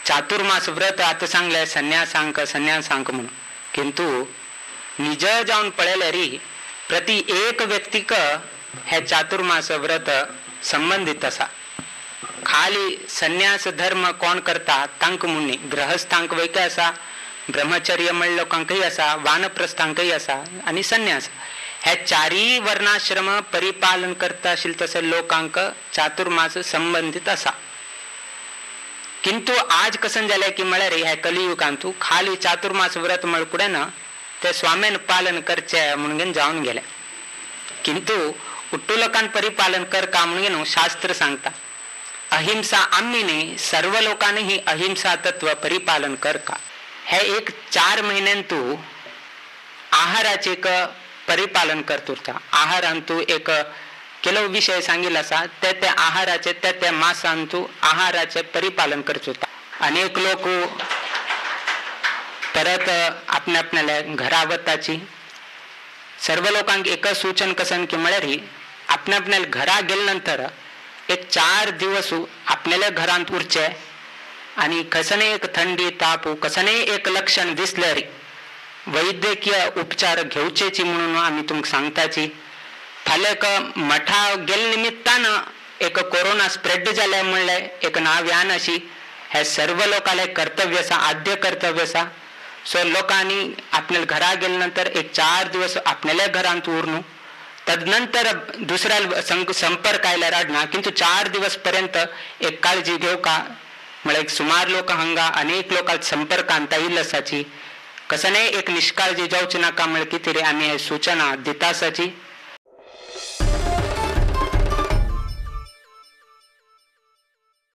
चातुर्मास व्रत आतां सांगलें संन्यासांक संन्यासांक म्हणून, किंतु निज जावन पळयल्यार प्रति एक व्यक्तीक हे चातुर्मास व्रत संबंदीत आसा. खाली संन्यास धर्म कोण करता तांकां म्हूण न्ही, गृहस्थांक वयकय आसा, ब्रह्मचर्य म्हळ्या लोकांकय आसा, वानप्रस्थांकय आसा आनी संन्यास हे चारीय वर्णाश्रम परिपालन करता आशिल्ले तसो लोकांक चातुर्मास संबंदीत आसा. किंतु आज कसन जालें की म्हळ्यार ह्या कलियुगांतू खाली चातुर्मास व्रत म्हळ्या ना ते स्वाम्यान पालन करचे म्हणून जावन गेले. किंतु उट्टू लोकान परिपालन कर का म्हणून शास्त्र सांगता अहिंसा आम्ही न्ही सर्व लोकांनी ही अहिंसा तत्व परिपालन कर का. हे एक 4 म्हयन्यांतू आहाराचे एक परिपालन करत उरता. आहारांतू एक ಕೆಲವು विषय सांगिल्लो आसा ते त्या आहाराचे त्या त्या मासांतू आहाराचे परिपालन करत उरता. अनेक लोक परत आपल्या आपल्याल्या घरा वताची. सर्व लोकांक एक सूचन कसन की म्हळ्यार आपल्या आपल्या घरा गेले नंतर एक 4 दिवस आपल्याल्या घरांत उरचे आणि कसने एक थंडी ताप कसने एक लक्षण दिसल्यार वैद्यकीय उपचार घेवचेची म्हणून आमी तुमकां सांगताची. फाल्यां एक मठा गेले निमित्तान एक कोरोना स्प्रेड जाल्या म्हणलें एक नाव्यान अशी हे सर्व लोकांले कर्तव्य आसा, आद्य कर्तव्य आसा. सो लोकांनी आपल्या घरा गेले नंतर एक 4 दिवस आपल्याल्या घरांत उरनु तदनंतर दुसऱ्या संपर्क आयल्यार आडना, किंतु 4 दिवस पर्यंत एक काळजी घेवका. म्हळ्यार एक सुमार लोक हांगा अनेक लोकांक संपर्कांत आयिल्ले आसाची, कसने एक निष्काळजी जावची नाका म्हळ्यार कितें रे आमी हे सूचना दिता आसाची.